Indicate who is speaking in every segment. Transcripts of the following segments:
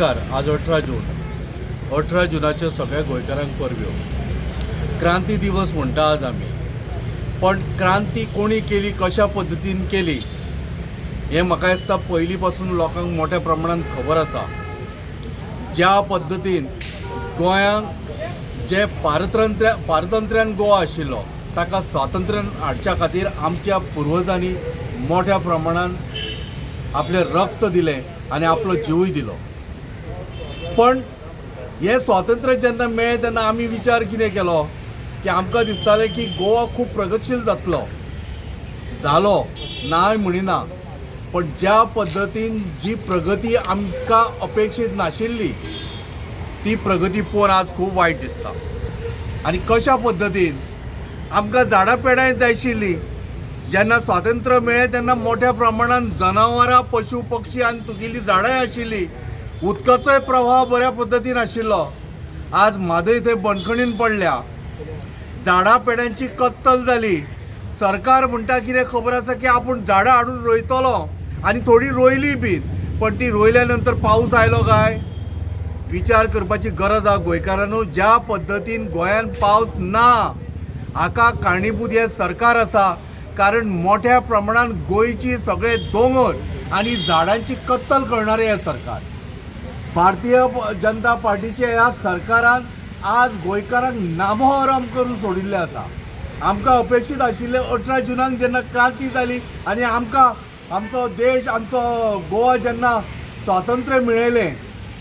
Speaker 1: नमस्कार. आज 18 जून. 18 जुनाच्यो सगळ्या गोंयकारांक परब्यो. क्रांती दिवस म्हणटा आज आमी, पण क्रांती कोणी केली, कशा पद्दतीन केली, हें म्हाका दिसता पयलीं पासून लोकांक मोठ्या प्रमाणान खबर आसा. ज्या पद्दतीन गोंयांक जे पारतंत्र्यान गोवा आशिल्लो, ताका स्वातंत्र्यान हाडच्या खातीर आमच्या पुर्वजांनी मोठ्या प्रमाणान आपलें रक्त दिलें आनी आपलो जिवूय दिलो. पण हें स्वातंत्र्य जेन्ना मेळ्ळें तेन्ना आमी विचार कितें केलो की आमकां दिसतालें की गोवा खूब प्रगतशील जातलो. जालो नाय म्हणिना, पण ज्या पद्दतीन जी प्रगती आमकां अपेक्षीत नाशिल्ली ती प्रगती पळोवन आज खूब वायट दिसता. आनी कशा पद्दतीन आमकां झाडां पेडां जाय आशिल्लीं. जेन्ना स्वातंत्र्य मेळ्ळें तेन्ना मोठ्या प्रमाणान जनावरां, पशु पक्षी आनी तुगेलीं झाडांय आशिल्लीं, उदकाचोय प्रवाह बऱ्या पद्दतीन आशिल्लो. आज म्हादय थंय बंदखणीन पडल्या, झाडां पेड्यांची कत्तल जाली. सरकार म्हणटा कितें खबर आसा की आपूण झाडां हाडून रोयतलो आनी थोडीं रोयली बीन, पण ती रोयल्या नंतर पावस आयलो काय? विचार करपाची गरज आहा गोंयकारांनो. ज्या पद्दतीन गोंयान पावस ना हाका कारणीभूत हें सरकार आसा, कारण मोठ्या प्रमाणान गोंयची सगळे दोंगर आनी झाडांची कत्तल करणारें हें सरकार. भारतीय जनता पार्टीचे ह्या सरकारान आज गोंयकारांक नामोहरम करून सोडिल्लें आसा. आमकां अपेक्षीत आशिल्लें 18 जुनाक जेन्ना क्रांती जाली आनी आमकां आमचो देश, आमचो गोवा जेन्ना स्वातंत्र्य मेळयलें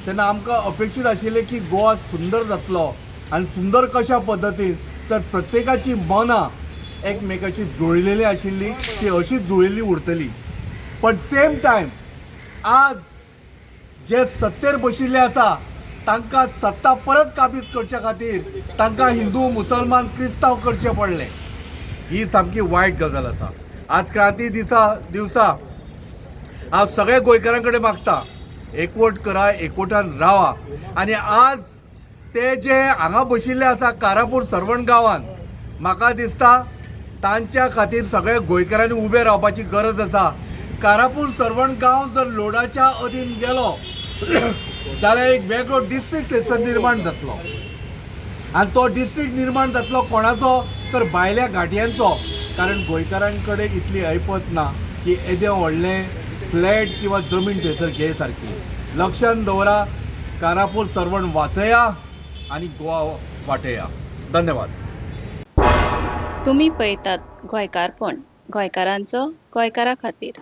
Speaker 1: तेन्ना आमकां अपेक्षीत आशिल्लें की गोवा सुंदर जातलो. आनी सुंदर कशा पद्दतीन? तर प्रत्येकाची मनां एकमेकाशी जुळिल्ली आशिल्ली, ती अशीच जुळिल्ली उरतली. पण सेम टायम आज जे सत्तेर बशिल्ले आसा तांकां सत्ता परत काबीज करच्या खातीर तांकां हिंदू, मुसलमान, क्रिस्तांव करचे पडले. ही सामकी वायट गजाल आसा. आज क्रांती दिसा दिवसा हांव सगळ्या गोंयकारां कडेन मागता, एकवट करा, एकवटान रावा. आनी आज ते जे हांगा बशिल्ले आसा कारापूर सर्वण गांवांत, म्हाका दिसता तांच्या खातीर सगळ्या गोंयकारांनी उबे रावपाची गरज आसा. कारापूर सर्वण गांव जर लोडाच्या अधीन गेलो जाल्यार एक वेगळो डिस्ट्रिक्ट थंयसर निर्माण जातलो आनी तो डिस्ट्रिक्ट निर्माण जातलो कोणाचो? तर भायल्या घाटयांचो. कारण गोंयकारां कडेन इतली ऐपत ना की येदें व्हडलें फ्लॅट किंवा जमीन थंयसर घे सारकी. लक्षान दवरा, कारापूर सर्वण वाचया आनी गोवा वाटया. धन्यवाद.
Speaker 2: तुमी पळयतात गोंयकारपण, गोंयकारांचो गोंयकारा खातीर.